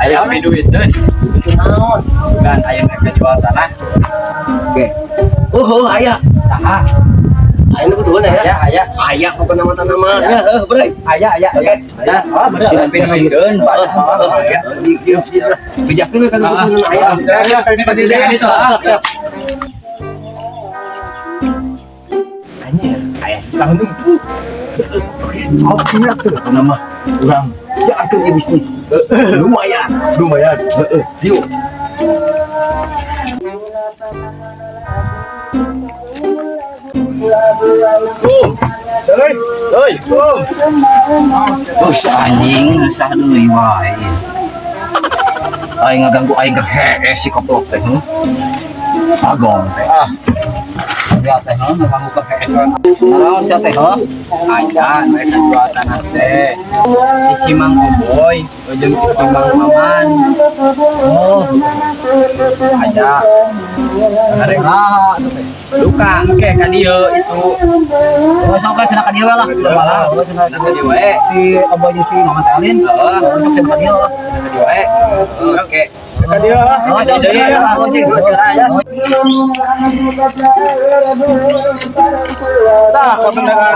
Aya ame duit deui. Naon? Bukan aya mereka jual tanah. Oke. Oh, aya. Saha? Aya nu butuhan aya. Aya, aya. Aya pokokna mah tanah mah. Aya. Ya, heuh, bre. Aya, aya. Oke. Ya, Ah, bener. sieun Heeh, di di bejakeun we kana butuhan aya. Ya, itu. Ah, Anjir, aya sesang tuh. Oke, oke tuh nama urang. Jalankeun ieu bisnis. Lumayan, lumayan. Heeh, yuk. Bum. Hei, hei, bum. Terus anjing sah deui wae. Aing ngaganggu aing keur hees si koplok teh. Huh? Bagong teh. Ah. Ya teh, heuh, ngaganggu keur hees wae. Naraon sia teh, heuh? Aya mereka jual tanah teh. Di Simang Oboy, jeung di Simang Maman. Oh, Aya. arek saha atuh teh? Luka engke ka dieu itu. Oh, sok we cenah ka dieu we lah. Malah, oh cenah Ka dieu wae. Si Oboy jeung si Mama teh Alin. Heeh. Oh, sok cenah ka dieu lah. Ka dieu wae. Oke. Ka dieu. Oh, sok Deui. cenah ka dieu. Tah, kebenaran.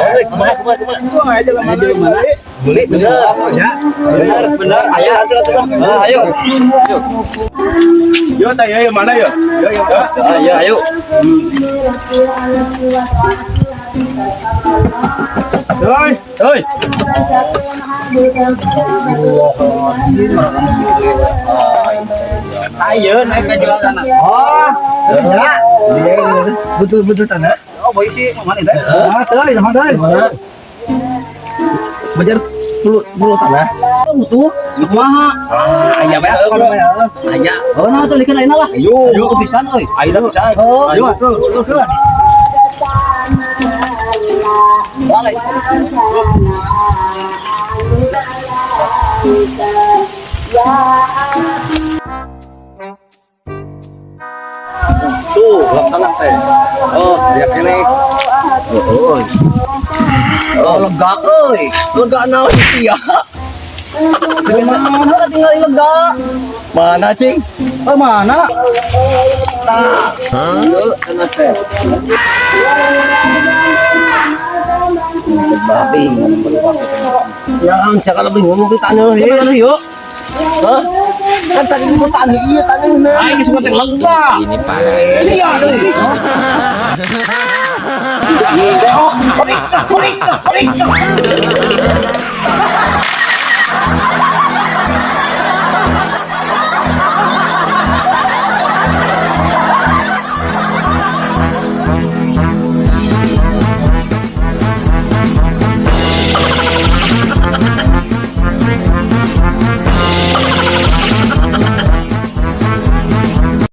Eh, kumaha kumaha kumaha. Gua aja lah mana. Mana? Beli bener. Ya. Bener, Bener, aya atuh atuh. Ah, ayo. Ayo. Yo tah yo mana yo? Yo yo. Ah, ya, ayo. Hoi. Hoi. Ayo naik ke jual tanah. Oh, Ya. betul-betul tanah. Oh, boy si Mama teh. Heeh. Ah, teuy, sama teuy. Bayar puluh puluh tanah. Oh, butuh. Kumaha? Ah, aya bae heuh, bro. Aya. Oh, nah tuh likeun ayeuna lah. Ayo. Ayo pisan euy. Ayo pisan. Oh. Ayo. Balik. Tuh, lak tanah teh. Oh, lihat ini. Oh, Oh, lega euy. lega naon sih ya? Mana tinggal lega? Mana, Cing? Oh, mana? Tah. Heuh, tanah teh. Babi. Ya, siapa lebih ngomong ke tanah Iya, ya. yuk. Hah? Kan tadi ngomong tanah iya tanah bener. Aing geus teh lega. Ini Pak. Sia deui. Oh, periksa, periksa, periksa.